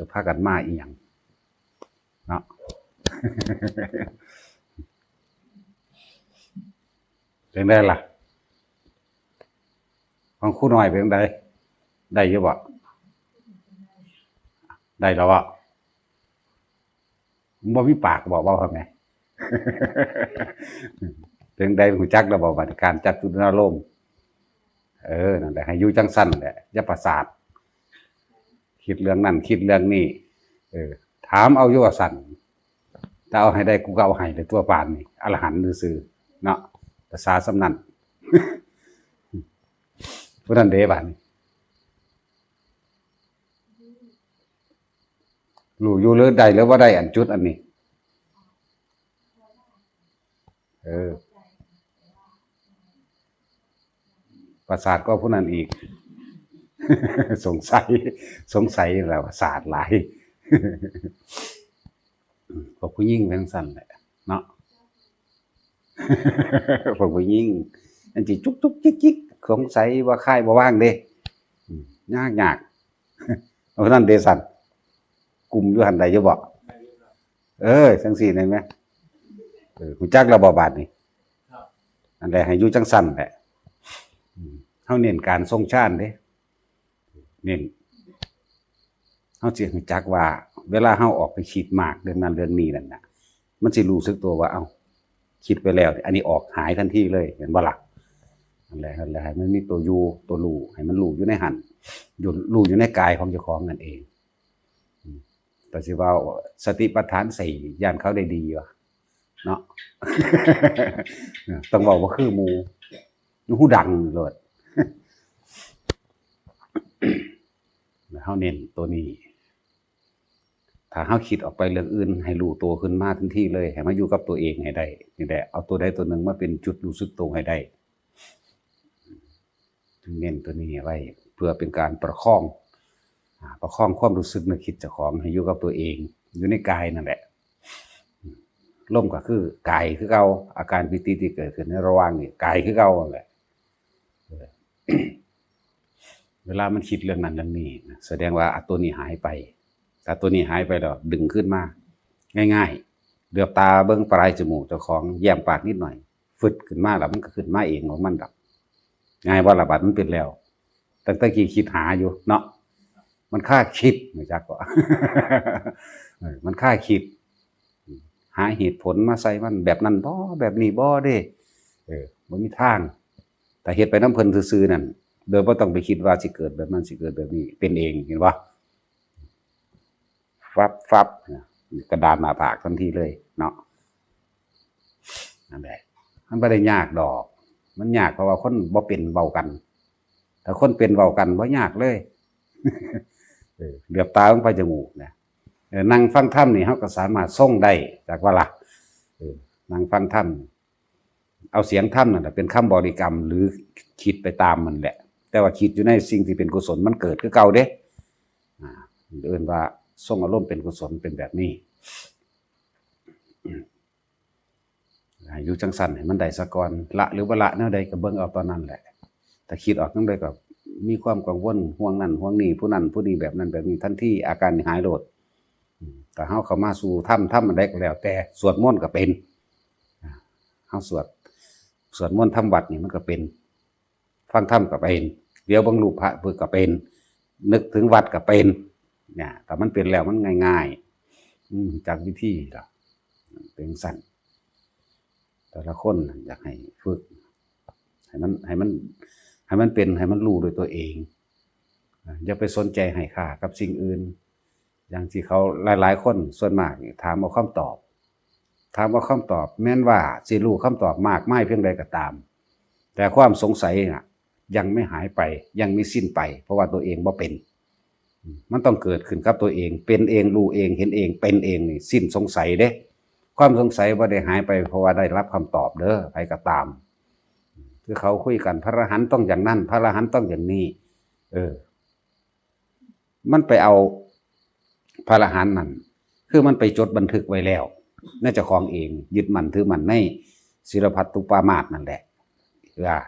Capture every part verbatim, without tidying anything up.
จะพากันมาอีหยังเนาะ เป็นไงล่ะ ของครูน้อยเป็นไง ได้อยู่บ่ ได้แล้วบ่ บ่มีปากบอกเว้าทำไง เป็นไง รู้จักแล้วบ่ บัดการจับจุดอารมณ์ เออ นั่นแหละ ให้อยู่จังซั่นแหละ อย่าประสาท คิดเรื่องนั้น คิดเรื่องนี้ เออ ถามเอาอยู่ว่าซั่น ถ้าเอาให้ได้ กูก็เอาให้เลยตัวปานนี่ อรหันต์ซื่อๆ เนาะ ภาษาสำนัน ผู้นั้นเด้บาดนี้ รู้อยู่หรือได้หรือว่าได้ อันจุดอันนี้ เออ ประสาทก็ผู้นั้นอีก สงสัย สงสัยแล้วประสาทหลาย พวกผู้หญิงเป็นซั่นแหละ เนาะ พวกผู้หญิง อันที่จุกจุกจิกจิก สงสัยว่าคายบ่ว่างเด้ อืม ยากยาก เอาเท่านั้นเด้ซั่น กลุ่มอยู่หั่นใดอยู่บ่ เออ จังซี่ได้ไหม เออ รู้จักแล้วบ่บาดนี้ ครับ อันใดให้อยู่จังซั่นแหละ อืม เฮาเน้นการทรงฌานเด้ เน้น เฮาสิรู้จักว่า เวลาเฮาออกไปคิดมากเรื่องนั้นเรื่องนี้นั่นน่ะ มันสิรู้สึกตัวว่า เอ้า คิดไปแล้ว อันนี้ออกหายทันทีเลย เห็นบ่ล่ะ นั่นแหละ นั่นแหละ ให้มันมีตัวอยู่ ตัวรู้ ให้มันรู้อยู่ในหั่น อยู่ รู้อยู่ในกายของเจ้าของนั่นเอง อืม แต่สิว่าสติปัฏฐานสี่ ย่านเขาได้ดีวะ เนาะ ต้องบอกว่าคือหมู่ หูดังโลด เฮาเน้นตัวนี้ ถ้าเฮาคิดออกไปเรื่องอื่น ให้รู้ตัวขึ้นมาทันทีเลย ให้มาอยู่กับตัวเองให้ได้ นี่แหละ เอาตัวใดตัวหนึ่งมาเป็นจุดรู้สึกตัวให้ได้ จึงเน้นตัวนี้ไว้ เพื่อเป็นการประคอง อ่า ประคองความรู้สึกนึกคิดเจ้าของให้อยู่กับตัวเอง อยู่ในกายนั่นแหละ ลมก็คือกายคือเก่า อาการปีติที่เกิดขึ้นในระหว่างนี้กายคือเก่านั่นแหละ เออ เวลามันคิดเรื่องนั้นเรื่องนี้นะ แสดงว่าอ่ะตัวนี้หายไป ถ้าตัวนี้หายไปแล้วดึงขึ้นมา ง่ายๆ เหลือบตาเบิ่งปลายจมูกเจ้าของ แย้มปากนิดหน่อย ฟึดขึ้นมาแล้วมันก็ขึ้นมาเองของมันดอก ง่ายบ่ล่ะ บัดมันเป็นแล้ว ตั้งแต่กี้คิดหาอยู่เนาะ มันคาคิด รู้จักบ่ เออ มันคาคิด หาเหตุผลมาใส่มัน แบบนั้นบ่ แบบนี้บ่เด้ เออ บ่มีทาง แต่เฮ็ดไปนำเพิ่นซื่อๆนั่น โดยบ่ต้องไปคิดว่าสิเกิดแบบนั้น สิเกิดแบบนี้ เป็นเอง เห็นบ่ ฟับฟับ กระดานหน้าผากทันทีเลยเนาะ นั่นแหละ มันบ่ได้ยากดอก มันยากเพราะว่าคนบ่เป็นเว้ากัน ถ้าคนเป็นเว้ากันบ่ยากเลย เออ เหลือบตาลงไปจมูกนะ เออ นั่งฟังธรรมนี่เฮาก็สามารถทรงได้ จักว่าล่ะ เออ นั่งฟังธรรม เอาเสียงธรรมนั่นแหละเป็นคำบริกรรม หรือคิดไปตามมันแหละ แต่ว่าคิดอยู่ในสิ่งที่เป็นกุศลมันเกิดคือเก่าเด้ อ่า เอิ้นว่าทรงอารมณ์เป็นกุศลเป็นแบบนี้ ให้อยู่จังซั่นให้มันได้ซะก่อน ละหรือบ่ละแนวใดก็เบิ่งเอาตอนนั้นแหละ ถ้าคิดออกจังใดก็มีความกังวลห่วงนั่นห่วงนี่ ผู้นั่นผู้นี่ แบบนั้นแบบนี้ ทันทีอาการนี่หายโลด อืม ถ้าเฮาเข้ามาสู่ธรรม ธรรมอันใดก็แล้วแต่ สวดมนต์ก็เป็น อ่า เฮาสวด สวดมนต์ทำวัตรนี่มันก็เป็น ฟังธรรมก็เป็น เหลียวเบิ่งรูปพระเพิ่นก็เป็น นึกถึงวัตรก็เป็น เนี่ย ถ้ามันเป็นแล้วมันง่ายๆ อืม จักวิธีล่ะ เป็นจั่งซั้น แต่ละคนอยากให้ฝึก ให้มัน ให้มัน ให้มันเป็น ให้มันรู้ด้วยตัวเอง อ่า อย่าไปสนใจให้ค่ากับสิ่งอื่น อย่างที่เขาหลายๆคนส่วนมากนี่ถามเอาคำตอบ ถามเอาคำตอบ แม้นว่าสิรู้คำตอบมากมายเพียงใดก็ตาม แต่ความสงสัยน่ะ ยังไม่หายไป ยังไม่สิ้นไป เพราะว่าตัวเองบ่เป็น มันต้องเกิดขึ้นกับตัวเอง เป็นเอง รู้เอง เห็นเอง เป็นเองนี่ สิ้นสงสัยเด้ ความสงสัยบ่ได้หายไป เพราะว่าได้รับคำตอบเด้อ ใผก็ตาม คือเขาคุยกัน พระอรหันต์ต้องอย่างนั้น พระอรหันต์ต้องอย่างนี้ เออ มันไปเอาพระอรหันต์นั่น คือมันไปจดบันทึกไว้แล้ว ในเจ้าของเอง ยึดมั่นถือมั่นในศีลพัตตุปามาสนั่นแหละ ว่า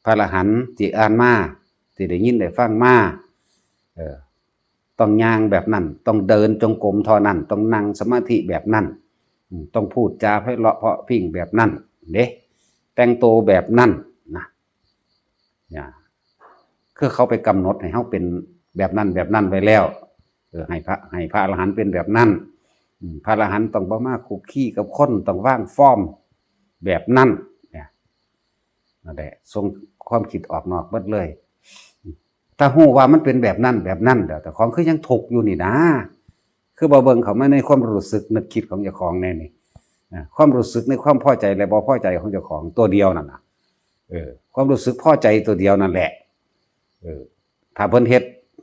พระอรหันต์ที่อ่านมา ที่ได้ยินได้ฟังมา เออ ต้องย่างแบบนั้น ต้องเดินจงกรมเท่านั้น ต้องนั่งสมาธิแบบนั้น อืม ต้องพูดจาไพเราะเพราะพริ้งแบบนั้นเด้ แต่งตัวแบบนั้นนะ เนี่ย คือเขาไปกำหนดให้เฮาเป็นแบบนั้นแบบนั้นไว้แล้ว เออ ให้พระ ให้พระอรหันต์เป็นแบบนั้น อืม พระอรหันต์ต้องบ่มาคุกคีกับคน ต้องวางฟอร์มแบบนั้น เนี่ย นั่นแหละ ส่งความคิดออกนอกเบิดเลย ถ้าฮู้ว่ามันเป็นแบบนั้นแบบนั้นแล้ว แต่ของคือยังทุกข์อยู่นี่นะ คือบ่เบิ่งเข้ามาในความรู้สึกนึกคิดของเจ้าของแน่นี่ อ่า ความรู้สึกในความพอใจและบ่พอใจของเจ้าของตัวเดียวนั่นน่ะ เออ ความรู้สึกพอใจตัวเดียวนั่นแหละ เออ ถ้าเพิ่นเฮ็ด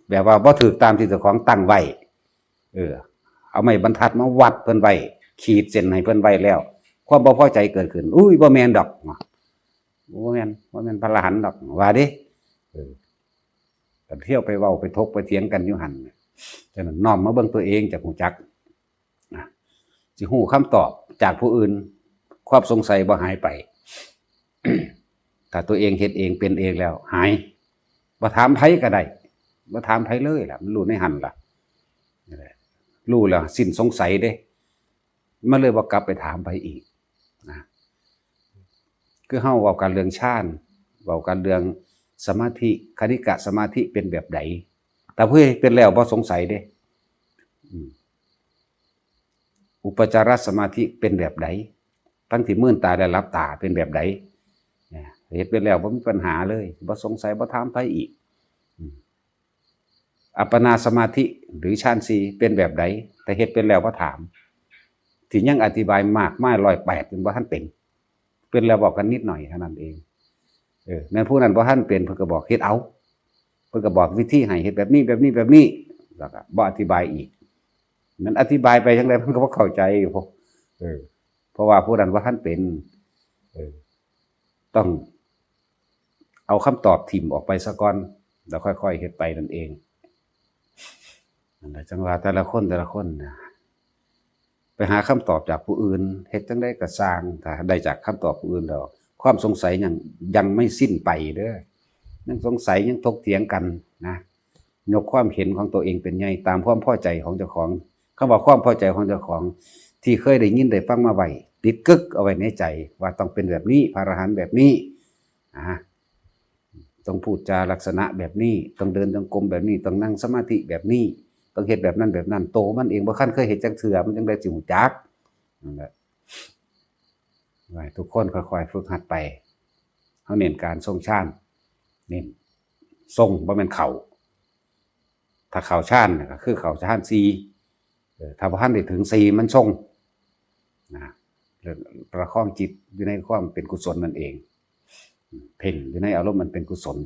แบบว่าบ่ถูกตามที่เจ้าของตั้งไว้ เออ เอาไม้บรรทัดมาวัดเพิ่นไว้ ขีดเส้นให้เพิ่นไว้แล้ว ความบ่พอใจเกิดขึ้น อุ้ย บ่แม่นดอก บ่แม่น บ่แม่นพระอรหันต์ดอก ว่าเด้ เออ ก็เที่ยวไปเว้าไปถกไปเถียงกันอยู่หั่น ฉะนั้นน้อมมาเบิ่งตัวเองจักฮู้จัก นะ สิฮู้คำตอบจากผู้อื่น ความสงสัยบ่หายไป ถ้าตัวเองเฮ็ดเองเป็นเองแล้ว หาย บ่ถามไผก็ได้ บ่ถามไผเลยล่ะ มันรู้ในหั่นล่ะ นั่นแหละ รู้แล้วสิ้นสงสัยเด้ มันเลยบ่กลับไปถามไผอีกนะ คือเฮาเว้ากันเรื่องฌาน เว้ากันเรื่องสมาธิ คณิกะสมาธิเป็นแบบใด แต่ผู้เฮ็ดเป็นแล้วบ่สงสัยเด้ อืม อุปจารสมาธิเป็นแบบใด ทั้งที่มืนตาและหลับตาเป็นแบบใด เนี่ย เฮ็ดเป็นแล้วบ่มีปัญหาเลย บ่สงสัย บ่ถามไผอีก อืม อัปปนาสมาธิหรือฌานสี่เป็นแบบใด แต่เฮ็ดเป็นแล้วบ่ถาม ที่ยังอธิบายมากมายร้อยแปดยังบ่ทันเป็น เป็นแล้วบอกกันนิดหน่อยเท่านั้นเอง เออ แม่นผู้นั้นบ่ทันเป็น เพิ่นก็บอกเฮ็ดเอา เพิ่นก็บอกวิธีให้เฮ็ดแบบนี้ แบบนี้ แบบนี้ แล้วก็บ่อธิบายอีก มันอธิบายไปจั่งใดมันก็บ่เข้าใจ เพราะ เออ เพราะว่าผู้นั้นบ่ทันเป็น เออ ต้องเอาคำตอบถิ่มออกไปซะก่อน แล้วค่อยๆเฮ็ดไปนั่นเอง นั่นแหละ จั่งว่าแต่ละคนแต่ละคนนะ ไปหาคำตอบจากผู้อื่น เฮ็ดจั่งใดก็ซ่าง ถ้าได้จากคำตอบผู้อื่นแล้ว ความสงสัยยัง ยังไม่สิ้นไปเด้อ ยังสงสัยยังถกเถียงกันนะ ยกความเห็นของตัวเองเป็นใหญ่ ตามความพอใจของเจ้าของ คำว่าความพอใจของเจ้าของ ที่เคยได้ยินได้ฟังมาไว้ ติดกึกเอาไว้ในใจ ว่าต้องเป็นแบบนี้ พระอรหันต์แบบนี้ อ่า ต้องพูดจาลักษณะแบบนี้ ต้องเดินจงกรมแบบนี้ ต้องนั่งสมาธิแบบนี้ ต้องเฮ็ดแบบนั้นแบบนั้น โตมันเองบ่คันเคยเฮ็ดจักเทื่อ มันจั่งใดสิรู้จัก นั่นแหละ ให้ทุกคนค่อยๆฝึกหัดไป เฮาเน้นการทรงฌาน เน้นทรง บ่แม่นเข้า ถ้าเข้าฌานน่ะก็คือเข้าฌานสี่ เออ ถ้าบ่ทันได้ถึงสี่มันทรง นะ แล้วประคองจิตอยู่ในความเป็นกุศลนั่นเอง เพ่งอยู่ในอารมณ์มันเป็นกุศล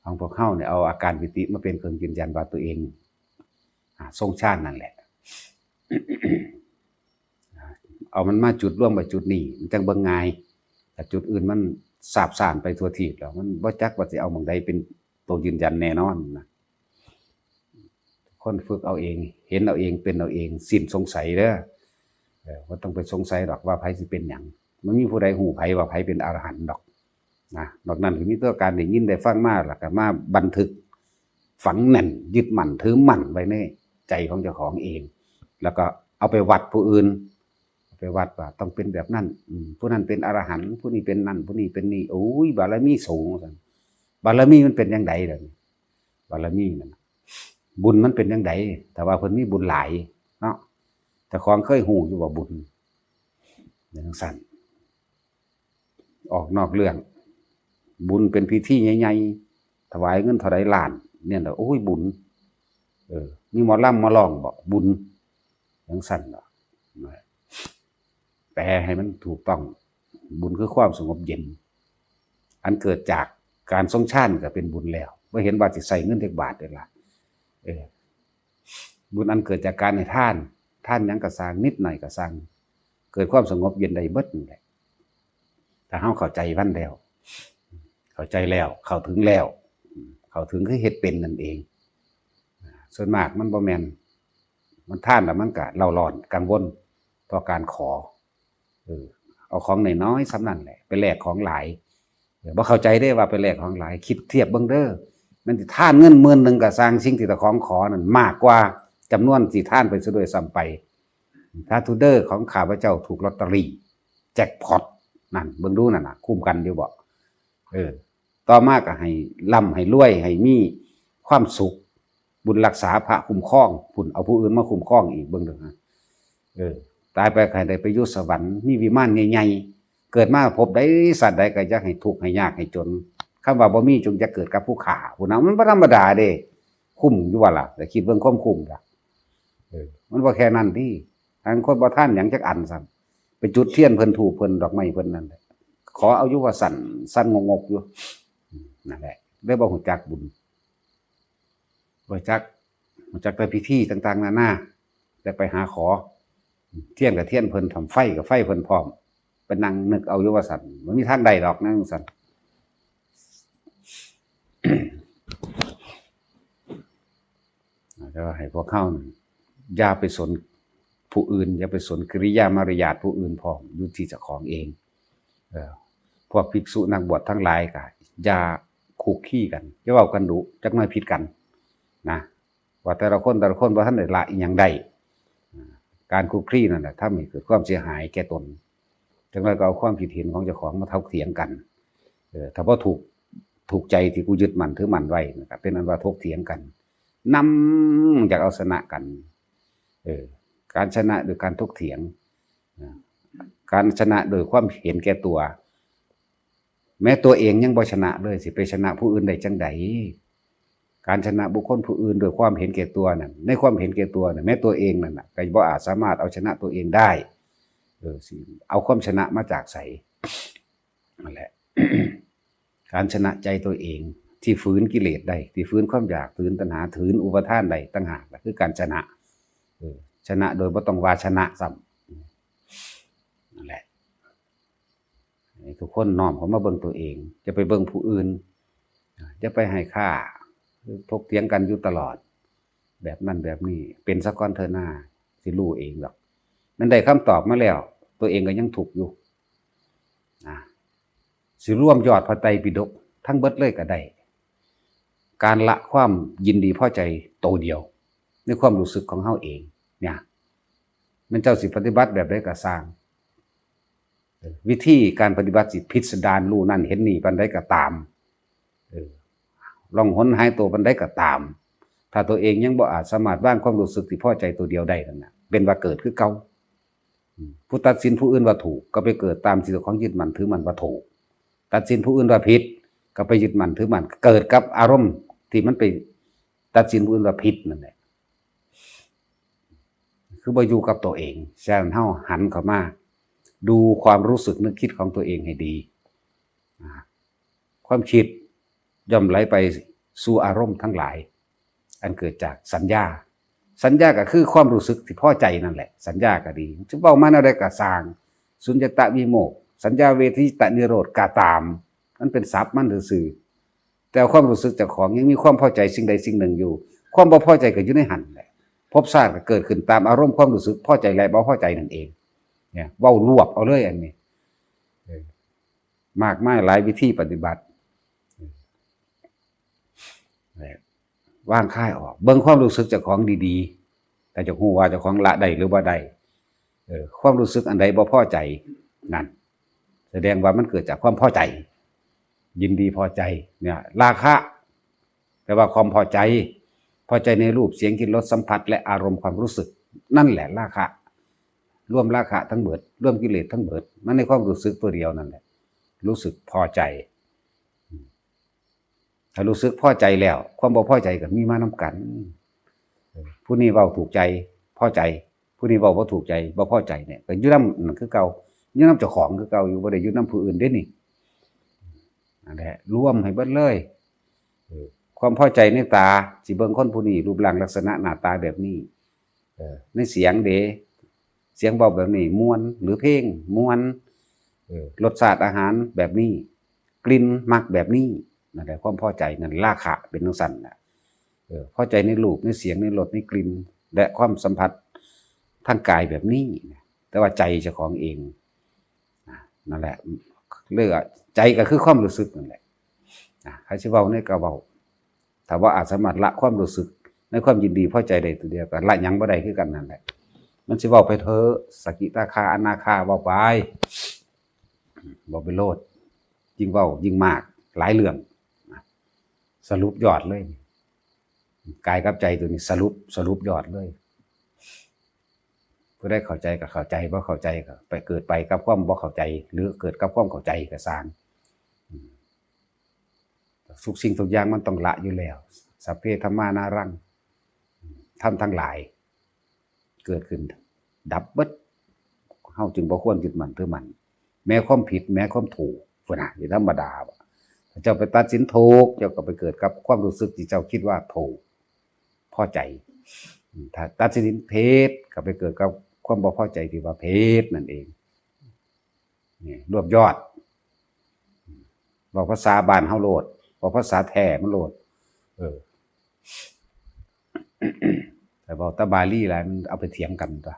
ของพวกเฮาเนี่ยเอาอาการปีติมาเป็นเครื่องยืนยันว่าตัวเอง อ่า ทรงฌานนั่นแหละ เอามันมาจุดรวมไว้จุดนี้ มันจั่งเบิ่งง่าย แต่จุดอื่นมันสาบซ่านไปทั่วทีปแล้ว มันบ่จักว่าสิเอาหม่องใดเป็นตัวยืนยันแน่นอนนะ คนฝึกเอาเอง เห็นเอาเอง เป็นเอาเอง สิ้นสงสัยเด้อ เออ บ่ต้องไปสงสัยดอกว่าไผสิเป็นหยัง มันมีผู้ใดฮู้ไผว่าไผเป็นอรหันต์ดอก นะ นอกนั้นก็มีแต่การได้ยินได้ฟังมา แล้วก็มาบันทึกฝังแน่น ยึดมั่นถือมั่นไว้ในใจของเจ้าของเอง แล้วก็เอาไปวัดผู้อื่น เอาไปวัดว่าต้องเป็นแบบนั้น อืม ผู้นั้นเป็นอรหันต์ ผู้นี้เป็นนั่น ผู้นี้เป็นนี่ โอ้ย บารมีสูง ว่าซั่น บารมีมันเป็นจั่งใดล่ะนี่ บารมีนั่นน่ะ บุญมันเป็นจั่งใด แต่ว่าเพิ่นมีบุญหลายเนาะ เจ้าของเคยฮู้อยู่ว่าบุญ จั่งซั่น ออกนอกเรื่อง บุญเป็นพิธีใหญ่ๆ ถวายเงินเท่าใดล้าน เนี่ยแหละ โอ้ย บุญ เออ มีหมอลำมาร้องบ่ บุญ จั่งซั่นเนาะ แปลให้มันถูกต้อง บุญคือความสงบเย็น อันเกิดจากการทรงฌานก็เป็นบุญแล้ว บ่เห็นว่าสิใช้เงินจักบาทเด้ล่ะ เออ บุญอันเกิดจากการให้ทาน ทานหยังก็ซ่าง นิดหน่อยก็ซ่าง เกิดความสงบเย็นได้เบิดนั่นแหละ ถ้าเฮาเข้าใจมันแล้ว เข้าใจแล้ว เข้าถึงแล้ว เข้าถึงคือเฮ็ดเป็นนั่นเอง ส่วนมากมันบ่แม่น มันทานแล้วมันก็เร่าร้อน กังวลต่อการขอ เออ เอาของน้อยๆ ส่ำนั้นแหละ ไปแลกของหลาย เออ บ่เข้าใจเด้ว่าไปแลกของหลาย คิดเทียบเบิ่งเด้อ มันสิทานเงินหมื่นหนึ่งก็ซ่าง สิ่งที่เจ้าของขอนั่นมากกว่าจำนวนที่ทานไปซะด้วยซ้ำไป ถ้าทูเดอร์ของข้าพเจ้าถูกลอตเตอรี่แจ็คพอตนั่น เบิ่งดูนั่นน่ะ คุ้มกันอยู่บ่ เออ ต่อมาก็ให้ร่ำให้รวย ให้มีความสุข บุญรักษาพระคุ้มครอง พุ้นเอาผู้อื่นมาคุ้มครองอีก เบิ่งดูฮะ เออ ตายไปก็ให้ได้ไปอยู่สวรรค์ มีวิมานใหญ่ๆ เกิดมาภพใดชาติใดก็อยากให้ทุกข์ให้ยากให้จน คำว่าบ่มีจงอย่าเกิดกับผู้ข้า พุ้นนะ มันบ่ธรรมดาเด้ คุ้มอยู่บ่ล่ะ แต่คิดเบิ่งความคุ้มล่ะ เออ มันบ่แค่นั้นติ ทางคนบ่ทานหยังจักอันซ้ำ ไปจุดเทียนเพิ่น ธูปเพิ่น ดอกไม้เพิ่นนั่นแหละ ขอเอาอยู่ว่าซั่น ซั่นงกๆอยู่ นั่นแหละ เลยบ่ฮู้จักบุญ บ่จัก ฮู้จักแต่พิธีต่างๆนานา แต่ไปหาขอ เทียนก็เทียนเพิ่น ทำไฟก็ไฟเพิ่นพร้อม ไปนั่งนึกเอาอยู่ว่าซั่น บ่มีทางใดดอก นั่งซั่น แต่ว่าให้พวกเฮานั่นอย่าไปสนผู้อื่น อย่าไปสนกิริยามารยาทผู้อื่นพร้อม อยู่ที่เจ้าของเอง เออ พวกภิกษุนักบวชทั้งหลายก็อย่าคุกคีกัน อย่าเว้ากันดุ จักหน่อยผิดกันนะ ว่าแต่ละคนแต่ละคนบ่ทันได้ละอิหยังได้ อ่า การคุกคีนั่นแหละทำให้เกิดความเสียหายแก่ตน จักหน่อยก็เอาความคิดเห็นของเจ้าของมาถกเถียงกัน เออ ถ้าบ่ถูก ถูกใจที่กูยึดมั่นถือมั่นไว้นั่นก็เป็นอันว่าถกเถียงกัน นำอยากเอาชนะกัน เออ การชนะโดยการถกเถียง อ่า การชนะโดยความเห็นแก่ตัว แม้ตัวเองยังบ่ชนะเลย สิไปชนะผู้อื่นได้จั่งใด การชนะบุคคลผู้อื่นโดยความเห็นแก่ตัวนั่น ในความเห็นแก่ตัวน่ะ แม้ตัวเองนั่นน่ะ ก็บ่อาจสามารถเอาชนะตัวเองได้ เออ สิเอาความชนะมาจากไส นั่นแหละ การชนะใจตัวเอง ที่ฝืนกิเลสได้ ที่ฝืนความอยาก ฝืนตัณหา ฝืนอุปาทานได้ต่างหากล่ะ คือการชนะ เออ ชนะโดยบ่ต้องว่าชนะซ้ำ นั่นแหละ ให้ทุกคนน้อมเข้ามาเบิ่งตัวเอง อย่าไปเบิ่งผู้อื่น อย่าไปให้ค่า ถกเถียงกันอยู่ตลอด แบบนั้นแบบนี้ เป็นซะก่อนเถอะนา สิรู้เองดอก มันได้คำตอบมาแล้ว ตัวเองก็ยังทุกข์อยู่ นะ สิรวมยอดพระไตรปิฎกทั้งเบิดเลยก็ได้ การละความยินดีพอใจโตเดียว ในความรู้สึกของเฮาเอง เนี่ย แม่นเจ้าสิปฏิบัติแบบใดก็ซ่าง เออ วิธีการปฏิบัติสิพิสดาร รู้นั่นเห็นนี่ปานใดก็ตาม เออ ล่องหนหายตัวปานใดก็ตาม ถ้าตัวเองยังบ่อาจสามารถวางความรู้สึกที่พอใจตัวเดียวได้นั่นน่ะ เป็นว่าเกิดคือเก่า อืม ผู้ตัดสินผู้อื่นว่าถูก ก็ไปเกิดตามที่เจ้าของยึดมั่นถือมั่นว่าถูก ตัดสินผู้อื่นว่าผิด ก็ไปยึดมั่นถือมั่น เกิดกับอารมณ์ที่มันไปตัดสินผู้อื่นว่าผิดนั่นแหละ คือบ่อยู่กับตัวเอง ฉะนั้นเฮาหันเข้ามา ดูความรู้สึกนึกคิดของตัวเองให้ดี อ่า ความคิดย่อมไหลไปสู่อารมณ์ทั้งหลาย อันเกิดจากสัญญา สัญญาก็คือความรู้สึกที่พอใจนั่นแหละ สัญญาก็ดี จะเว้ามาแนวใดก็ซ่าง สุญญตาวิโมกข์ สัญญาเวทยิตานิโรธก็ตาม มันเป็นศัพท์มันซื่อๆ แต่ความรู้สึกเจ้าของยังมีความพอใจสิ่งใดสิ่งหนึ่งอยู่ ความบ่พอใจก็อยู่ในหั่นแหละ ภพชาติก็เกิดขึ้นตามอารมณ์ความรู้สึกพอใจและบ่พอใจนั่นเอง เนี่ย เว้ารวบเอาเลยอันนี้ เออ มากมายหลายวิธีปฏิบัติ เออ วางคลายออก เบิ่งความรู้สึกเจ้าของดีๆ แต่จะฮู้ว่าเจ้าของละได้หรือบ่ได้ เออ ความรู้สึกอันใดบ่พอใจ นั่น แสดงว่ามันเกิดจากความพอใจ ยินดีพอใจ เนี่ย ราคะ แต่ว่าความพอใจ พอใจในรูป เสียง กลิ่น รส สัมผัส และอารมณ์ความรู้สึก นั่นแหละราคะ รวมราคะทั้งเบิด รวมกิเลสทั้งเบิด มันในความรู้สึกตัวเดียวนั่นแหละ รู้สึกพอใจ ถ้ารู้สึกพอใจแล้ว ความบ่พอใจก็มีมานำกัน เออ ผู้นี้เว้าถูกใจ พอใจ ผู้นี้เว้าบ่ถูกใจ บ่พอใจเนี่ย ก็อยู่นำนั่นคือเก่า อยู่นำเจ้าของคือเก่า อยู่บ่ได้อยู่นำผู้อื่นเด้นี่ นั่นแหละ รวมให้เบิดเลย เออ ความพอใจในตา สิเบิ่งคนผู้นี้ รูปร่างลักษณะหน้าตาแบบนี้ เออ ในเสียงเด้ เสียงเว้าแบบนี้ม่วน หรือเพลงม่วน เออ รสชาติอาหารแบบนี้ กลิ่นมักแบบนี้ นั่นแหละ ความพอใจนั่นราคะเป็นจั่งซั้นน่ะ เออ พอใจในรูป ในเสียง ในรส ในกลิ่น และความสัมผัสทางกายแบบนี้ แต่ว่าใจเจ้าของเอง นะ นั่นแหละ เรียกว่าใจก็คือความรู้สึกนั่นแหละ นะ ใครสิเว้าเนี่ยก็เว้า ถ้าว่าอาจสามารถละความรู้สึกในความยินดีพอใจได้ตัวเดียว ก็ละหยังบ่ได้คือกันนั่นแหละ มันสิเว้าไปเถอะ สกิทาคา อนาคา เว้าไป เว้าไปโลด ยิ่งเว้ายิ่งมาก หลายเรื่อง สรุปยอดเลย กายกับใจตัวนี้สรุป สรุปยอดเลย ผู้ใดเข้าใจก็เข้าใจ บ่เข้าใจก็ไปเกิดไปกับความบ่เข้าใจ หรือเกิดกับความเข้าใจก็ซ่าง อืม ทุกสิ่งทุกอย่างมันต้องละอยู่แล้ว สัพเพธัมมานารัง ธรรมทั้งหลาย เกิดขึ้น ดับเบิด เฮาจึงบ่ควรยึดมั่นถือมั่น แม้ความผิด แม้ความถูก พุ้นน่ะ นี่ธรรมดาบ่ ถ้าเจ้าไปตัดสินถูก เจ้าก็ไปเกิดกับความรู้สึกที่เจ้าคิดว่าถูก พอใจ อืม ถ้าตัดสินผิด ก็ไปเกิดกับความบ่พอใจที่ว่าผิดนั่นเอง นี่ รวบยอด เว้าภาษาบ้านเฮาโลด เว้าภาษาแท้มันโลด เออ แต่เว้าแต่บาลีหลาย มันเอาไปเถียงกันตั๊ว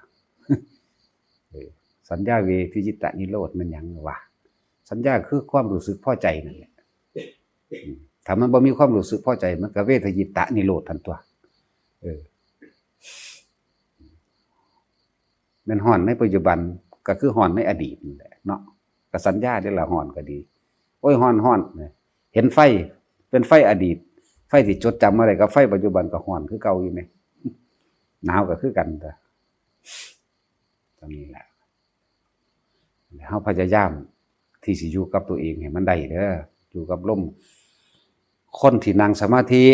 เออ สัญญาเวทยิตะนิโรธมันหยังวะ สัญญาคือความรู้สึกพอใจนั่นแหละ อืม ถ้ามันบ่มีความรู้สึกพอใจ มันก็เวทยิตะนิโรธทันตั๊ว เออ แม่นฮ้อนในปัจจุบัน ก็คือฮ้อนในอดีตนั่นแหละเนาะ ก็สัญญาเด้ล่ะ ฮ้อนก็ดี โอ้ย ฮ้อน ฮ้อน เห็นไฟ เป็นไฟอดีต ไฟที่จดจำมาได้กับไฟปัจจุบันก็ฮ้อนคือเก่าอยู่แหม หนาวก็คือกันตั๊ว ตรงนี้แหละ เฮาพยายามที่สิอยู่กับตัวเองให้มันได้เด้อ อยู่กับลม คนที่นั่งสมาธิ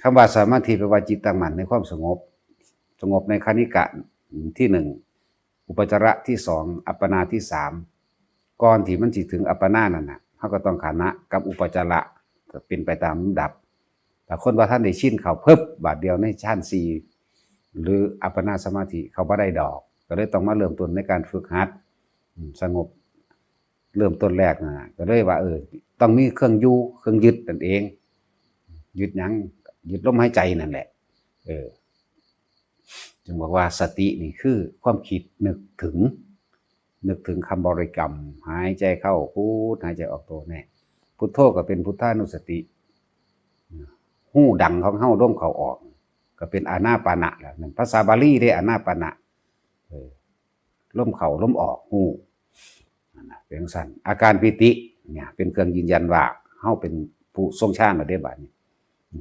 คำว่าสมาธิแปลว่าจิตตั้งมั่นในความสงบ สงบในคณิกะที่หนึ่ง อุปจาระที่สอง อัปปนาที่สาม ก่อนที่มันสิถึงอัปปนานั่นน่ะ เฮาก็ต้องคณะกับอุปจาระ ก็เป็นไปตามลำดับ แต่คนบ่ทันได้ชินเข้า พึบ บาดเดียวในฌานสี่ หรืออัปปนาสมาธิเข้าบ่ได้ดอก ก็เลยต้องมาเริ่มต้นในการฝึกหัด อืม สงบ เริ่มต้นแรกน่ะ ก็เลยว่า เออ ต้องมีเครื่องอยู่ เครื่องยึดนั่นเอง ยึดหยัง ยึดลมหายใจนั่นแหละ เออ จึงบอกว่าสตินี่คือความคิดนึกถึง นึกถึงคำบริกรรม หายใจเข้าพุท หายใจออกโท แน่ พุทโธก็เป็นพุทธานุสติ ฮู้ดังของเฮา ลมเข้าออก ก็เป็นอานาปานะแล้ว นั่นภาษาบาลีเด้ อานาปานะ เออ ลมเข้าลมออก ฮู้ นั่นน่ะ เป็นจั่งซั้น อาการปีติเนี่ย เป็นเครื่องยืนยันว่าเฮาเป็นผู้ทรงฌานแล้วเด้บัดนี้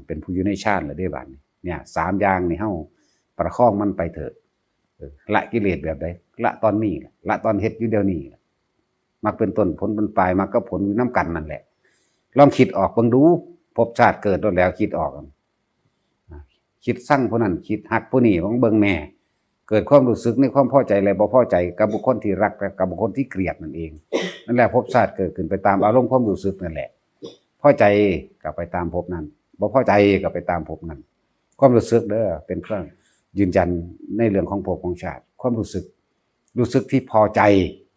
เป็นผู้อยู่ในฌานแล้วเด้บัดนี้ เนี่ย สามอย่างนี่เฮาประคองมันไปเถอะ เออ ละกิเลสแบบใด ละตอนนี้ล่ะ ละตอนเฮ็ดอยู่เดี๋ยวนี้ล่ะ มรรคเป็นต้น ผลเป็นปลาย มรรคกับผลอยู่นำกันนั่นแหละ ลองคิดออกเบิ่งดู ภพชาติเกิดโลดแล้ว คิดออก คิดซังผู้นั้น คิดฮักผู้นี้ ลองเบิ่งแน่ เกิดความรู้สึกในความพอใจและบ่พอใจกับบุคคลที่รักและกับบุคคลที่เกลียดนั่นเอง นั่นแหละภพชาติเกิดขึ้นไปตามอารมณ์ความรู้สึกนั่นแหละ พอใจก็ไปตามภพนั้น บ่พอใจก็ไปตามภพนั้น ความรู้สึกเด้อ เป็นเครื่องยืนยันในเรื่องของภพของชาติ ความรู้สึก รู้สึกที่พอใจ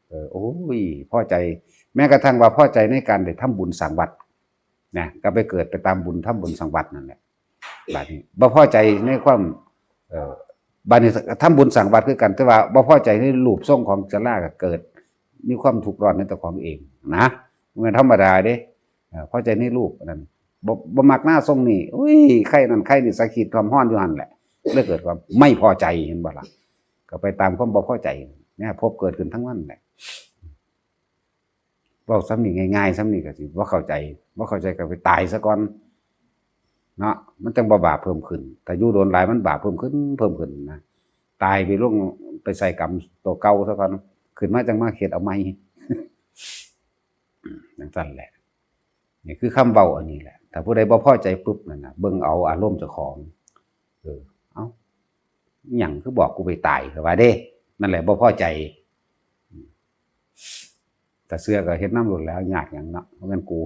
เออ โอ้ย พอใจ แม้กระทั่งว่าพอใจในการได้ทำบุญสร้างวัดนะ ก็ไปเกิดไปตามบุญทำบุญสร้างวัดนั่นแหละ บัดนี้บ่พอใจในความ เอ่อ บัดนี้ทำบุญสร้างวัดคือกัน แต่ว่าบ่พอใจในรูปทรงของศาลา ก็เกิดมีความทุกข์ร้อนในตัวของเองนะ บ่แม่นธรรมดาเด้ เอ่อ พอใจในรูปอันนั้น บ่ บ่มักหน้าทรงนี่ อุ้ย ไข้นั่นไข้นี่ สะคิดความร้อนอยู่หั่นแหละ เลยเกิดความไม่พอใจ เห็นบ่ล่ะ ก็ไปตามความบ่พอใจ เนี่ย ภพเกิดขึ้นทั้งนั้นแหละ เว้าส่ำนี้ง่ายๆ ส่ำนี้ก็สิบ่เข้าใจ บ่เข้าใจก็ไปตายซะก่อน เนาะ มันจั่งบ่บาปเพิ่มขึ้น ถ้าอยู่โดนหลายมันบาปเพิ่มขึ้น เพิ่มขึ้นนะ ตายไปลงไปใส่กรรมตัวเก่าซะก่อน ขึ้นมาจั่งมาเฮ็ดเอาใหม่ จั่งซั้นแหละ นี่คือคำเว้าอันนี้แหละ ถ้าผู้ใดบ่พอใจปุ๊บนั่นน่ะ เบิ่งเอาอารมณ์เจ้าของ เออ เอ้า อิหยังคือบอกกูไปตาย ก็ว่าเด้ นั่นแหละบ่พอใจ ถ้าเชื่อก็เฮ็ดนำโลดแหล้ว ยากหยังเนาะ บ่แม่นกู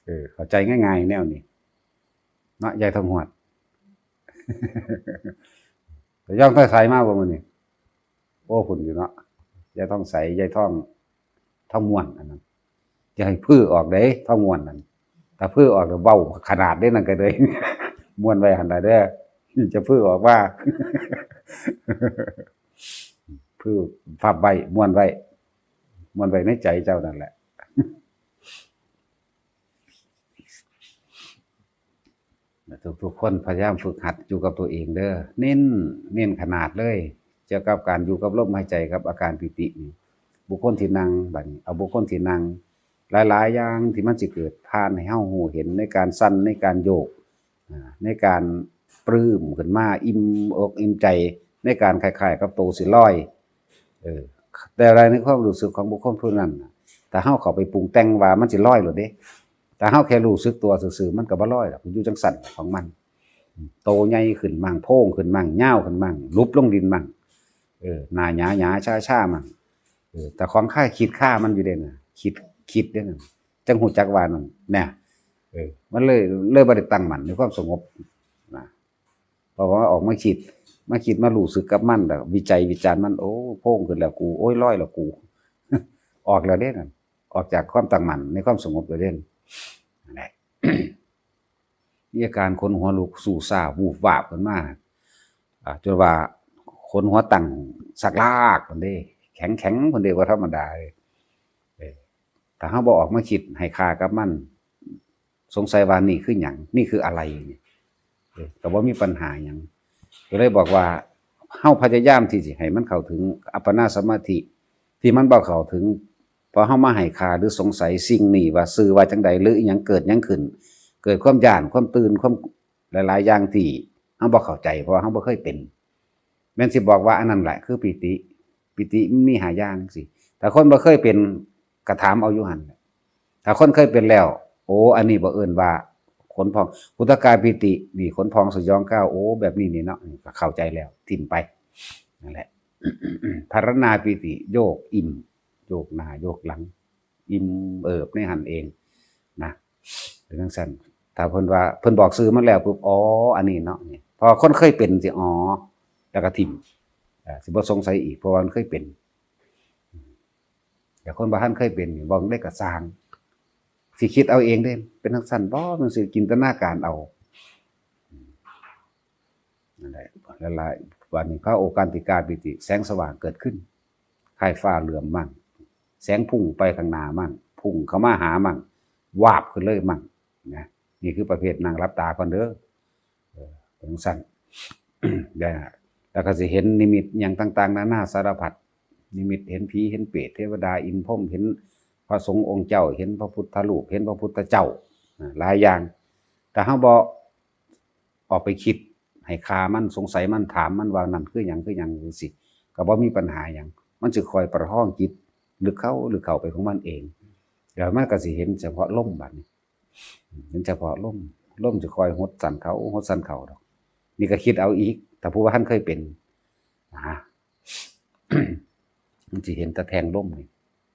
เออ เข้าใจง่ายๆ แนวนี้ เนาะ ยายทองหวด ไปย่องใต้สายมาบ่มื้อนี้ โอ้ พุ้นอยู่เนาะ ยายทองใส ยายทอง ทองม้วนอันนั้น อย่าให้พื้อออกเด้ ทองม้วนนั่น ถ้าพื้อออกแล้วเว้าขนาดเด้นั่นก็เลย ม้วนไว้หั่นล่ะเด้อ จะพื้อออกว่า พื้อพับไว้ ม้วนไว้ ม้วนไว้ในใจเจ้านั่นแหละ เ ทุกๆคนพยายามฝึกหัดอยู่กับตัวเองเด้อ เน้น เน้นขนาดเลย เกี่ยวกับการอยู่กับลมหายใจกับอาการปีตินี่ บุคคลที่นั่ง บัดนี้เอาบุคคลที่นั่ง หลายๆอย่างที่มันสิเกิดผ่านให้เฮารู้เห็นในการสั่น ในการโยก อ่า ในการปรื้มขึ้นมา อิ่มอกอิ่มใจ ในการคล้ายๆกับโตสิลอย เออ แต่อะไรในความรู้สึกของบุคคลผู้นั้นน่ะ ถ้าเฮาเข้าไปปรุงแต่งว่ามันสิลอยโลดเด้ ถ้าเฮาแค่รู้สึกตัวซื่อๆ มันก็บ่ลอยดอก มันอยู่จังซั่นของมัน โตใหญ่ขึ้นมั่ง โพงขึ้นมั่ง ยาวขึ้นมั่ง หลุบลงดินมั่ง เออ หน้าหยาๆ ชาๆ มั่ง เออ แต่ของข้าคิดข้ามันอยู่เด้น่ะ คิด คิดเด้น่ะ จั่งฮู้จักว่านั่น เนี่ย เออ มันเลย เลยบ่ได้ตั้งมั่นในความสงบนะ เพราะว่าออกมาคิด มาคิดมารู้สึกกับมัน แล้ววิจัยวิจารณ์มัน โอ้ โพงขึ้นแล้วกู โอ้ย ลอยแล้วกู ออกแล้วเด้นั่น ออกจากความตั้งมั่นในความสงบแล้วเด้นั่นแหละ มีอาการขนหัวลุกสู้ซ่า วูบวาบขึ้นมา อ่า จนว่าขนหัวตั้งสักลากพุ้นเด้ แข็งๆ พุ้นเด้ บ่ธรรมดาเลย เออ ถ้าเฮาบ่ออกมาคิดให้ค่ากับมัน สงสัยว่านี่คือหยัง นี่คืออะไรนี่ เออ ก็บ่มีปัญหาหยัง ก็เลยบอกว่า เฮาพยายามที่สิให้มันเข้าถึงอัปปนาสมาธิ ที่มันบ่เข้าถึง พอเฮามาให้ค่าหรือสงสัยสิ่งนี้ว่าชื่อว่าจั่งใด หรืออิหยังเกิดหยังขึ้น เกิดความย้าน ความตื่น ความหลายๆอย่างที่เฮาบ่เข้าใจ เพราะว่าเฮาบ่เคยเป็น แม่นสิบอกว่าอันนั้นแหละคือปีติ ปีติมันมีห้าอย่างสิ ถ้าคนบ่เคยเป็นก็ถามเอาอยู่หั่นแหละ ถ้าคนเคยเป็นแล้ว โอ้ อันนี้บ่เอิ้นว่าขนพอง อุทกาปีติ นี่ขนพองสยองก้าว โอ้ แบบนี้นี่เนาะ นี่ก็เข้าใจแล้ว ถิ่มไป นั่นแหละ ภารณาปีติ โยกอิ่ม โยกหน้า โยกหลัง อิ่มเอิบในหั่นเองนะ เป็นจั่งซั่น ถ้าเพิ่นว่า เพิ่นบอกชื่อมันแล้วปุ๊บ อ๋อ อันนี้เนาะ นี่ เพราะว่าคนเคยเป็นสิ อ๋อ แล้วก็ถิ่ม อ่า สิบ่สงสัยอีก เพราะว่ามันเคยเป็น แต่คนบ่ทันเคยเป็นนี่ เว้าได้ก็ซ่าง สิคิดเอาเองเด้ เป็นจั่งซั่นบ่ มันสิจินตนาการเอา นั่นแหละ หลายๆ วันนี้พระโอการติกาปีติ แสงสว่างเกิดขึ้น คล้ายฟ้าเหลื่อมมั่ง แสงพุ่งไปข้างหน้ามั่ง พุ่งเข้ามาหามั่ง วาบขึ้นเลยมั่ง นะ นี่คือประเภทนั่งหลับตาก่อนเด้อ เออ เป็นจั่งซั่น แล้ว แล้วก็สิเห็นนิมิตหยังต่างๆ นานาสารพัด นิมิตเห็นผี เห็นเปรต เทวดา อินทร์พรหม เห็นพระสงฆ์องค์เจ้า เห็นพระพุทธรูป เห็นพระพุทธเจ้า อ่า หลายอย่าง ถ้าเฮาบ่ออกไปคิดให้ค่ามัน สงสัยมัน ถามมันว่านั่นคือหยัง คือหยัง จั่งซี้ ก็บ่มีปัญหาหยัง มันสิค่อยประคองจิตลึกเข้า ลึกเข้าไปของมันเอง แล้วมันก็สิเห็นเฉพาะลมบัดนี้ เห็นเฉพาะลม ลมจะคอยหดสั่นเข้า หดสั่นเข้าดอก นี่ก็คิดเอาอีก ถ้าผู้ว่าท่านเคยเป็น นะ มันสิเห็นแต่แท่งลมนี่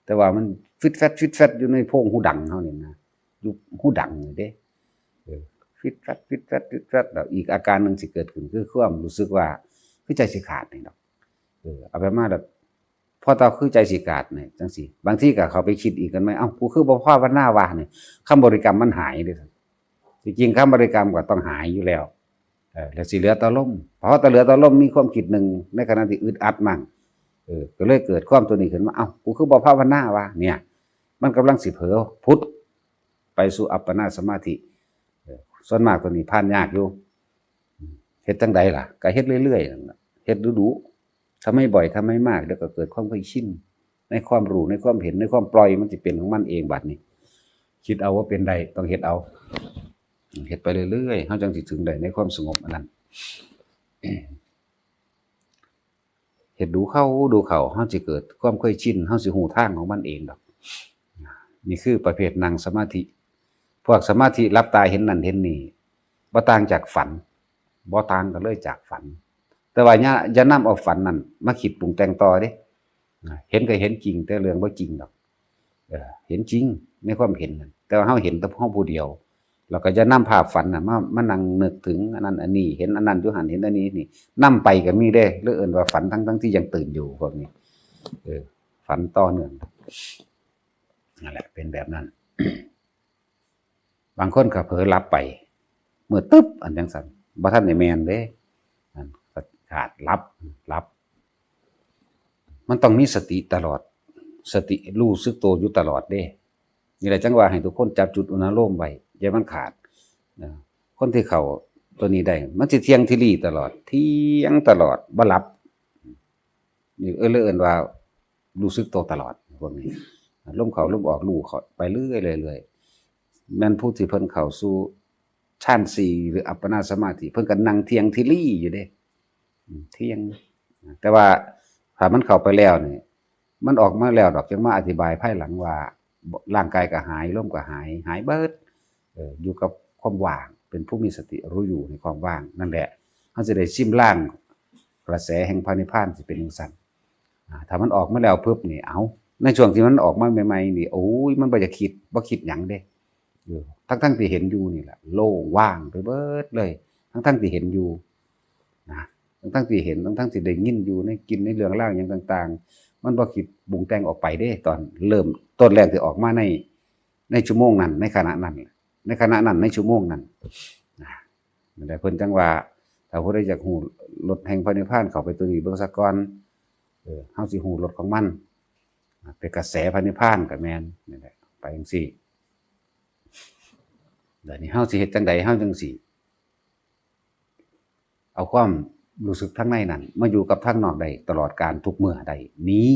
แต่ว่ามันฟิดแฟด ฟิดแฟดอยู่ในโพรงหูดังเฮานี่นะ อยู่หูดังนี่เด้ เออ ฟิดแฟด ฟิดแฟด ฟิดแฟด แล้วอีกอาการหนึ่งสิเกิดขึ้น คือความรู้สึกว่า คือใจสิขาดนี่ดอก เออ เอาไปมาแบบ พอตาคือใจสิขาดนี่ จั่งซี้ บางทีก็เข้าไปคิดอีกกันไหม เอ้า กูคือบ่ภาวนาวะนี่ คำบริกรรมมันหายเด้ ที่จริงคำบริกรรมก็ต้องหายอยู่แล้ว เออ แล้วสิเหลือแต่ลม พอแต่เหลือแต่ลมมีความคิดหนึ่ง ในขณะที่อึดอัดมั่ง เออ ก็เลยเกิดความตัวนี้ขึ้นมา เอ้า กูคือบ่ภาวนาวะ เนี่ย มันกำลังสิเผลอพุทธไปสู่อัปปนาสมาธิ เออ ส่วนมากตัวนี้ผ่านยากอยู่ เฮ็ดจั่งใดล่ะ ก็เฮ็ดเรื่อยๆ นั่นล่ะ เฮ็ดดุๆ ทำให้บ่อย ทำให้มาก เดี๋ยวก็เกิดความเคยชิน ในความรู้ ในความเห็น ในความปล่อย มันสิเป็นของมันเองบัดนี้ คิดเอาว่าเป็นได้ ต้องเฮ็ดเอา เฮ็ดไปเรื่อยๆ เฮาจั่งสิถึงได้ในความสงบอันนั้น เฮ็ดดูเข้า ดูเข้า เฮาสิเกิดความเคยชิน เฮาสิฮู้ทางของมันเองดอก นี่คือประเภทนั่งสมาธิ พวกสมาธิหลับตาเห็นนั่นเห็นนี่ บ่ต่างจากฝัน บ่ต่างกันเลยจากฝัน แต่ว่าอย่า อย่านำเอาฝันนั่นมาคิดปรุงแต่งต่อเด้ เห็นก็เห็นจริง แต่เรื่องบ่จริงดอก เออ เห็นจริงในความเห็นนั่น แต่ว่าเฮาเห็นแต่เฮาผู้เดียว แล้วก็อย่านำภาพฝันน่ะมา มานั่งนึกถึงอันนั้นอันนี้ เห็นอันนั้นอยู่หั่น เห็นอันนี้นี่ นำไปก็มีเด้ หรือเอิ้นว่าฝันทั้งๆที่ยังตื่นอยู่พวกนี้ เออ ฝันต่อเนื่อง นั่นแหละ เป็นแบบนั้น บางคนก็เผลอหลับไป มืดตึ๊บ อันจั่งซั่น บ่ทันได้แม่นเด้ อันขาด หลับ หลับ มันต้องมีสติตลอด สติรู้สึกตัวอยู่ตลอดเด้ นี่แหละจั่งว่าให้ทุกคนจับจุดอุณาโลมไว้ อย่ามันขาด นะ ค คนที่เข้าตัวนี้ได้ มันสิเที่ยงทีหลีตลอด เที่ยงตลอด บ่หลับ นี่เอิ้น เลยเอิ้นว่ารู้สึกตัวตลอด พวกนี้ ลมเข้าลมออกรู้เข้าไปเรื่อยๆ เรื่อยๆ แม่นผู้ที่เพิ่นเข้าสู่ฌานสี่ หรืออัปปนาสมาธิ เพิ่นก็นั่งเที่ยงทีหลีอยู่เด้ อืม เที่ยง แต่ว่าถ้ามันเข้าไปแล้วนี่ มันออกมาแล้วดอก จั่งมาอธิบายภายหลังว่า ร่างกายก็หาย ลมก็หาย หายเบิด เออ อยู่กับความว่าง เป็นผู้มีสติรู้อยู่ในความว่างนั่นแหละ เฮาสิได้ซิมลางกระแสแห่งพระนิพพานสิเป็นจั่งซั้น อ่า ถ้ามันออกมาแล้วปุ๊บนี่ เอ้า ในช่วงที่มันออกมาใหม่ๆ นี่ โอ้ย มันบ่อยากคิด บ่คิดหยังเด้ เออ ทั้งๆ ที่เห็นอยู่นี่แหละ โล่งว่างไปเบิดเลย ทั้งๆ ที่เห็นอยู่ นะ ทั้งๆ ที่เห็น ทั้งๆ ที่ได้ยินอยู่ ในกิน ในเรื่องราวหยังต่างๆ มันบ่คิดปรุงแต่งออกไปเด้ ตอนเริ่มต้นแรกที่ออกมาใน ในชั่วโมงนั้น ในขณะนั้น ในขณะนั้น ในชั่วโมงนั้น นะ นั่นแหละ เพิ่นจั่งว่า ถ้าผู้ใดอยากฮู้รสแห่งพระนิพพาน เข้าไปตัวนี้เบิ่งซะก่อน เออ เฮาสิฮู้รสของมัน เป็นกระแสพระนิพพานก็แม่น นี่แหละ ไปจั่งซี้ เดี๋ยวนี้เฮาสิเฮ็ดจั่งใด เฮาจั่งสิเอาความรู้สึกทางในนั้น มาอยู่กับทางนอกได้ตลอดกาลทุกเมื่อได้ นี่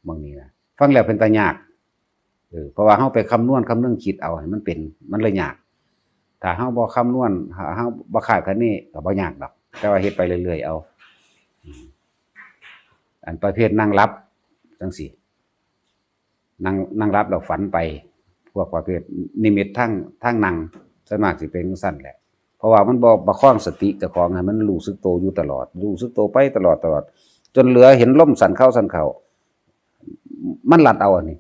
หม่องนี้นะ ฟังแล้วเป็นตายาก เออ เพราะว่าเฮาไปคำนวณคำนึงคิดเอาให้มันเป็น มันเลยยาก ถ้าเฮาบ่คำนวณ เฮา เฮาบ่คาดคะเน ก็บ่ยากดอก แต่ว่าเฮ็ดไปเรื่อยๆ เอา อืม อันประเภทนั่งหลับจั่งซี้ นั่ง นั่งหลับแล้วฝันไป พวกประเภทนิมิตทาง ทางนั่ง ส่วนมากสิเป็นจั่งซั้นแหละ เพราะว่ามันบ่ประคองสติเจ้าของให้มันรู้สึกโตอยู่ตลอด รู้สึกโตไปตลอด ตลอด จนเหลือเห็นลมสั่นเข้าสั่นเข้า มันลัดเอาอันนี้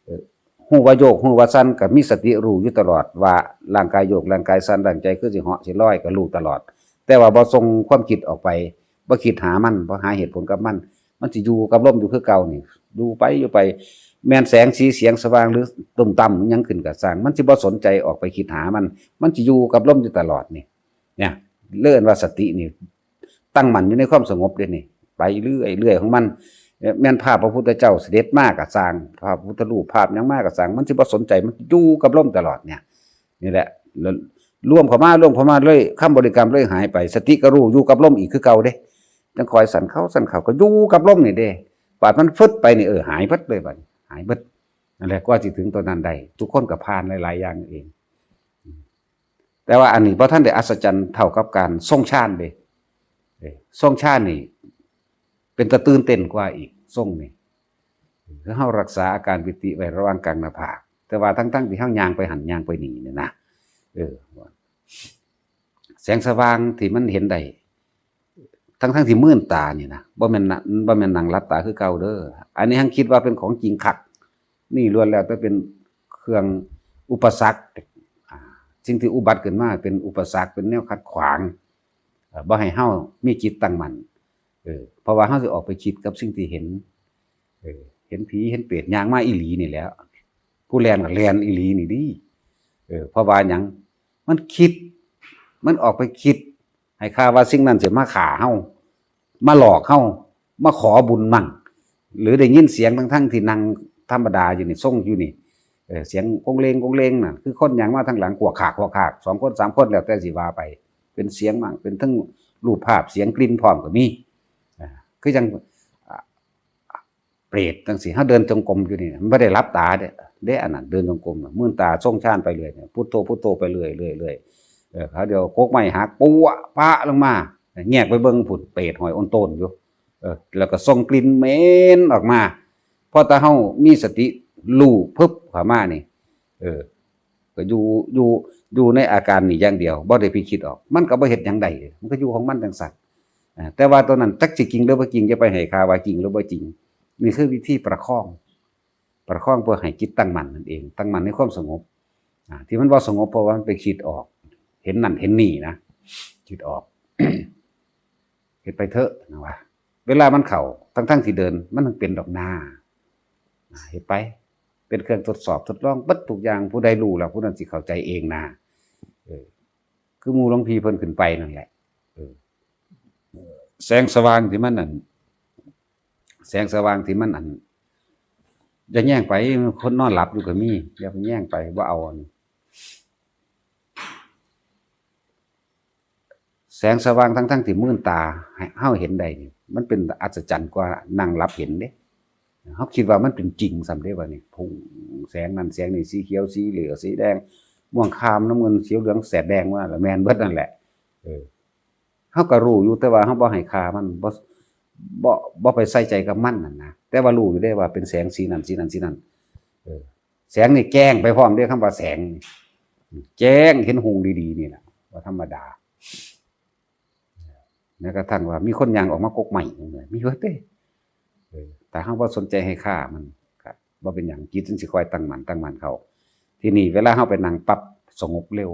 เออ ฮู้ว่าโยก ฮู้ว่าสั่น ก็มีสติรู้อยู่ตลอดว่าร่างกายโยก ร่างกายสั่น ร่างกายคือสิเหาะสิลอย ก็รู้ตลอด แต่ว่าบ่ส่งความคิดออกไป บ่คิดหามัน บ่หาเหตุผลกับมัน มันสิอยู่กับลมอยู่คือเก่านี่ อยู่ไป อยู่ไป แม่นแสงสีเสียงสว่างหรือตุ่มต่ำหยังขึ้นก็ซ่าง มันสิบ่สนใจออกไปคิดหามัน มันสิอยู่กับลมอยู่ตลอดนี่ เนี่ย เลยเอิ้นว่าสตินี่ ตั้งมั่นอยู่ในความสงบเด้นี่ ไปเรื่อยๆ ของมัน แม่นภาพพระพุทธเจ้าเสด็จมาก็ซ่าง ภาพพุทธรูป ภาพหยังมาก็ซ่าง มันสิบ่สนใจ มันอยู่กับลมตลอดเนี่ย นี่แหละ แล้วรวมเข้ามา รวมเข้ามาเลย คำบริกรรมเลยหายไป สติก็รู้อยู่กับลมอีกคือเก่าเด้ จั่งค่อยสั่นเข้าสั่นเข้า ก็อยู่กับลมนี่เด้ บาดมันฟึดไปนี่ เออ หายเบิดเลย บาดนี้หายเบิด นั่นแหละ กว่าสิถึงตัวนั้นได้ ทุกคนก็ผ่านหลายๆ อย่างเอง แต่ว่าอันนี้บ่ทันได้อัศจรรย์เท่ากับการทรงฌานเด้ เอ้ย ทรงฌานนี่ เป็นตาตื่นเต้นกว่าอีก ทรงนี่ คือเฮารักษาอาการปีติไว้ระหว่างกลางหน้าผาก แต่ว่าทั้งๆ ที่เฮาย่างไปหั่นย่างไปนี่นี่นะ เออ แสงสว่างที่มันเห็นได้ ทั้งๆ ที่มืนตานี่นะ บ่แม่นนะ บ่แม่นนั่งหลับตาคือเก่าเด้อ อันนี้หั้งคิดว่าเป็นของจริงคัก นี่ล้วนแล้วแต่เป็นเครื่องอุปสรรค อ่า สิ่งที่อุบัติขึ้นมาเป็นอุปสรรค เป็นแนวขัดขวาง เอ่อ บ่ให้เฮามีจิตตั้งมั่น เออ เพราะว่าเฮาสิออกไปคิดกับสิ่งที่เห็น เออ เห็นผีเห็นเปรตย่างมาอีหลีนี่แหละ ผู้แล่นก็แล่นอีหลีนี่ดิ เออ เพราะว่าหยัง มันคิด มันออกไปคิด ให้ค่าว่าสิ่งนั้นสิมาฆ่าเฮา มาหลอกเฮา มาขอบุญมั่ง หรือได้ยินเสียงทั้งๆ ที่นั่งธรรมดาอยู่นี่ ทรงอยู่นี่ เออ เสียงโกงเลงโกงเลงน่ะ คือคนย่างมาทางหลัง ขวกขากขวกขาก สองคนสามคน แล้วแต่สิว่าไป เป็นเสียงมั่ง เป็นทั้งรูปภาพ เสียงกลิ่นพร้อมก็มี อ่า คือจั่ง อ่า เปรตจั่งซี้ เฮาเดินจงกรมอยู่นี่ มันบ่ได้หลับตาเด้ เด้ อันนั้น เดินจงกรมน่ะ มืนตาทรงฌานไปเรื่อยเนี่ย พุทโธ พุทโธไปเรื่อย เรื่อย เรื่อย เออ คราวเดียวกกไม้หัก ปั๊วะปะลงมา แงกไปเบิ่งพุ้น เปรตห้อยโอนโตนอยู่ เออ แล้วก็ส่งกลิ่นเหม็นออกมา พอแต่เฮามีสติรู้พึบเข้ามานี่ เออ ก็อยู่ อยู่ อยู่ในอาการนี่อย่างเดียว บ่ได้ไปคิดออก มันก็บ่เฮ็ดหยังได้ มันก็อยู่ของมันจั่งซั้น อ่า แต่ว่าตัวนั้นจักสิจริงหรือบ่จริง อย่าไปให้ค่าว่าจริงหรือบ่จริง นี่คือวิธีประคอง ประคองเพื่อให้จิตตั้งมั่นนั่นเอง ตั้งมั่นในความสงบ อ่า ที่มันบ่สงบเพราะว่ามันไปคิดออก เห็นนั่นเห็นนี่นะ คิดออก เฮ็ดไปเถอะนะว่า เวลามันเข้า ทั้งๆ ที่เดิน มันยังเป็นดอกนา อ่า เฮ็ดไป เป็นเครื่องทดสอบทดลองเบิดทุกอย่าง ผู้ใดรู้แล้ว ผู้นั้นสิเข้าใจเองนะ เออ คือหมู่หลวงพี่เพิ่นขึ้นไปนั่นแหละ เออ แสงสว่างที่มันอัน แสงสว่างที่มันอัน อย่าแยงไป คนนอนหลับอยู่ก็มี อย่าไปแยงไป บ่เอาอัน แสงสว่างทั้งๆที่มืนตาให้เฮาเห็นได้นี่ มันเป็นอัศจรรย์กว่านั่งหลับเห็นเด้ เฮาคิดว่ามันเป็นจริงซ้ำเด้ ว่านี่พุ่งแสงนั่นแสงนี่ สีเขียวสีเหลืองสีแดง ม่วงครามน้ำเงินเขียวเหลืองแสดแดงว่าละแม่นเบิดนั่นแหละ เออ เฮาก็รู้อยู่ แต่ว่าเฮาบ่ให้ค่ามัน บ่ บ่ บ่ไปใส่ใจกับมันนั่นนะ แต่ว่ารู้อยู่เด้ว่าเป็นแสงสีนั่นสีนั่นสีนั่น เออ แสงนี่แจ้งไปพร้อมเด้ คำว่าแสงนี่ แจ้งเห็นหุงดีๆนี่แหละ ว่าธรรมดา แม้กระทั่งว่ามีคนย่างออกมากกไม้ มีเบิดเด้ เออ แต่เฮาบ่สนใจให้ค่ามัน ก็บ่เป็นหยัง จิตมันสิคอยตั้งมั่น ตั้งมั่นเข้า ทีนี้เวลาเฮาไปนั่งปั๊บ สงบเร็ว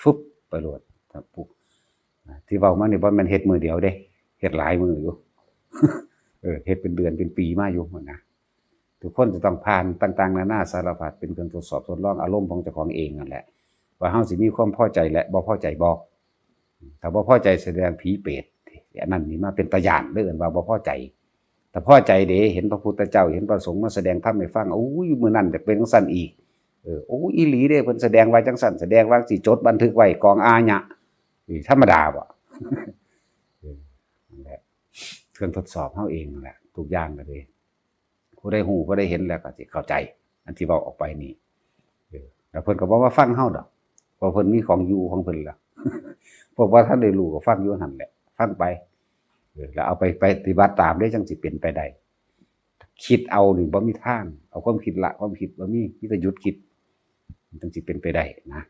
ฟึบ ไปโลด ครับ ปุ๊บ ที่เว้ามานี่บ่แม่นเฮ็ดมื้อเดียวเด้ เฮ็ดหลายมื้ออยู่ เออ เฮ็ดเป็นเดือนเป็นปีมาอยู่หั้นนะ ทุกคนจะต้องผ่านต่างๆนานาสารพัด เป็นเครื่องทดสอบทดลองอารมณ์ของเจ้าของเองนั่นแหละ ว่าเฮาสิมีความพอใจและบ่พอใจบ่ ถ้าบ่พอใจแสดงผีเปรต อันนั้นนี่มาเป็นตาย้านเด้อ เอิ้นว่าบ่พอใจ ถ้าพอใจเด้ เห็นพระพุทธเจ้า เห็นพระสงฆ์มาแสดงธรรมให้ฟัง โอ้ย มื้อนั้นอยากเป็นจั่งซั้นอีก เออ โอ้ย อีหลีเด้ เพิ่นแสดงว่าจั่งซั้น แสดงว่าสิจดบันทึกไว้กองอาญะ นี่ธรรมดาบ่ เออ นั่นแหละ เครื่องทดสอบเฮาเองนั่นแหละ ทุกอย่างก็ดี ผู้ใดฮู้ ผู้ใดเห็นแล้วก็สิเข้าใจ อันที่เว้าออกไปนี่ เออ แล้วเพิ่นก็บ่มาฟังเฮาดอก เพราะเพิ่นมีของอยู่ของเพิ่นแล้ว พวกบ่ทันได้รู้ก็ฟังอยู่หั่นแหละ ฟังไป เออ แล้วเอาไปปฏิบัติตามเด้ จั่งสิเป็นไปได้ คิดเอานี่บ่มีทาง เอาความคิดละความคิดบ่มี มีแต่หยุดคิด มันจั่งสิเป็นไปได้นะ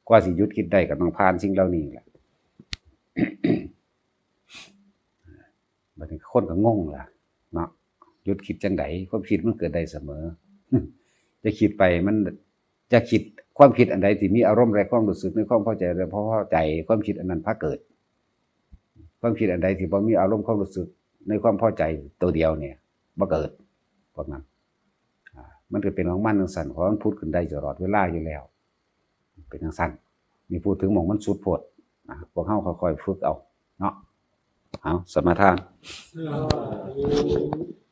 กว่าสิหยุดคิดได้ก็ต้องผ่านสิ่งเหล่านี้แหละ บัดนี้คนก็งงล่ะเนาะ หยุดคิดจั่งใด ความคิดมันเกิดได้เสมอ จะคิดไปมัน จะคิด ความคิดอันใดที่มีอารมณ์และความรู้สึกในความพอใจและบ่พอใจ ความคิดอันนั้นพาเกิด ความคิดอันใดที่บ่มีอารมณ์ความรู้สึกในความพอใจตัวเดียวเนี่ย บ่เกิด พวกนั้น อ่า มันก็เป็นของมันจั่งซั้น เพราะมันผุดขึ้นได้ตลอดเวลาอยู่แล้ว เป็นจั่งซั้น นี่พูดถึงหม่องมันสุดโพดนะ พวกเฮาค่อยๆฝึกเอาเนาะ เอา สมาทาน สาธุ